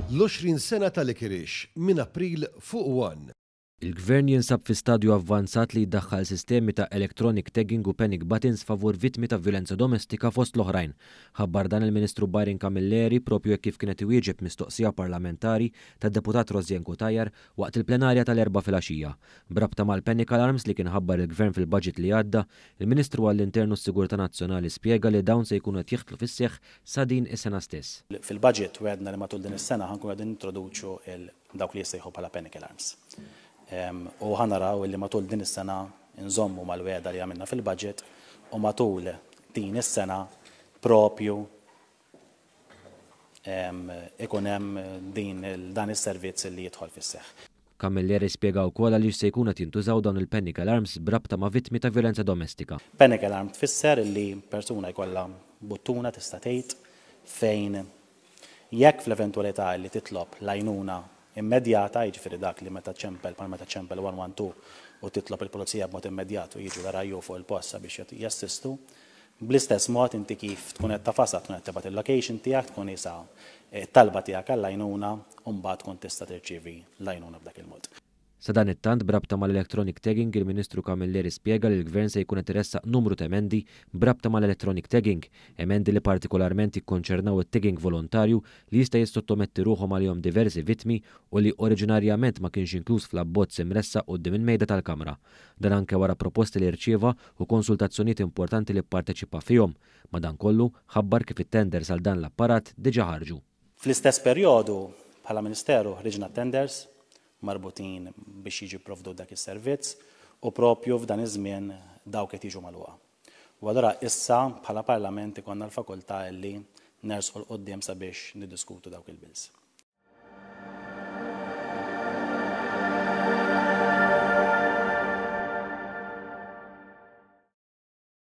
L-20 sena ta' Licorice minn April fuq One. Il-Gvern jinsab fi stadju avvanzat li jdaħħal sistemi ta' electronic tagging u panic buttons favur vittmi ta' vjolenza domestika fost l-oħrajn. Ħabbar dan il-Ministru Byron Camilleri propju hekk kif kien qed iwieġeb mistoqsija parlamentari tad-Deputat Rosianne Cutajar waqt il-plenarja tal-Erbgħa filgħaxija. B'rabta mal-panic alarms li kien ħabbar il-Gvern fil-budget li għadda, il-Ministru għall-Intern u s-Sigurtà Nazzjonali spjega li dawn se jkunu qed jidħlu fis-seħħ sa din is-sena stess. Fil-budget wegħdna li matul din is-sena ħa nkunu qegħdin nintroduċu dawk li jissejħu bħala panic alarms. U ħa naraw li matul din is-sena nżommu mal-wegħda li għamilna fil-budget u matul din is-sena propju ikun hemm din dan is-servizz li jidħol fis-seħħ. Camilleri spjega wkoll għaliex se jkunu qed jintużaw dawn il-panic alarms b'rabta ma' vittmi ta' vjolenza domestika. Panic alarm tfisser li persuna jkollha buttuna tista' tgħid fejn jekk fl-eventwalità li titlob l-għajnuna immedjata, jiġifieri dak li meta ċempel bħal meta ċempel 112 u titlob il-pulizija b'mod immedjat u jiġu l-RIU fuq il-post sabiex jassistu, bl-istess mod inti kif tkun qed tagħfasha tkun qed tibgħat il-location tiegħek tkun isa t-talba tiegħek għall-għajnuna u mbagħad tkun tista' tirċievi l-għajnuna b'dak il-mod. Sadanittant, b'rabta mal-electronic tagging, il-Ministru Camilleri spjega li l-Gvern se jkun qed iressaq numru ta' emendi b'rabta mal-electronic tagging, emendi li partikolarment jikkonċernaw it-tagging volontarju li jista' jissottometti ruħhom għalihom diversi vittmi u li oriġinarjament ma kienx inkluż fl-abbozz imressaq quddiem il-mejda tal-Kamra. Dan anke wara proposti li rċieva u konsultazzjonijiet importanti li pparteċipa fihom. Madankollu, ħabbar kif it-tenders għal dan l-apparat diġà ħarġu. Fl-istess perjodu, bħala Ministeru ħriġna tenders marbutin biex jiġi pprovdut dak is-servizz u propju f'dan iż-żmien dawk qed jiġu magħluqa. U allura issa bħala Parlament ikollna l-fakultà li nersqu 'l quddiem sabiex niddiskutu dawk il-bills.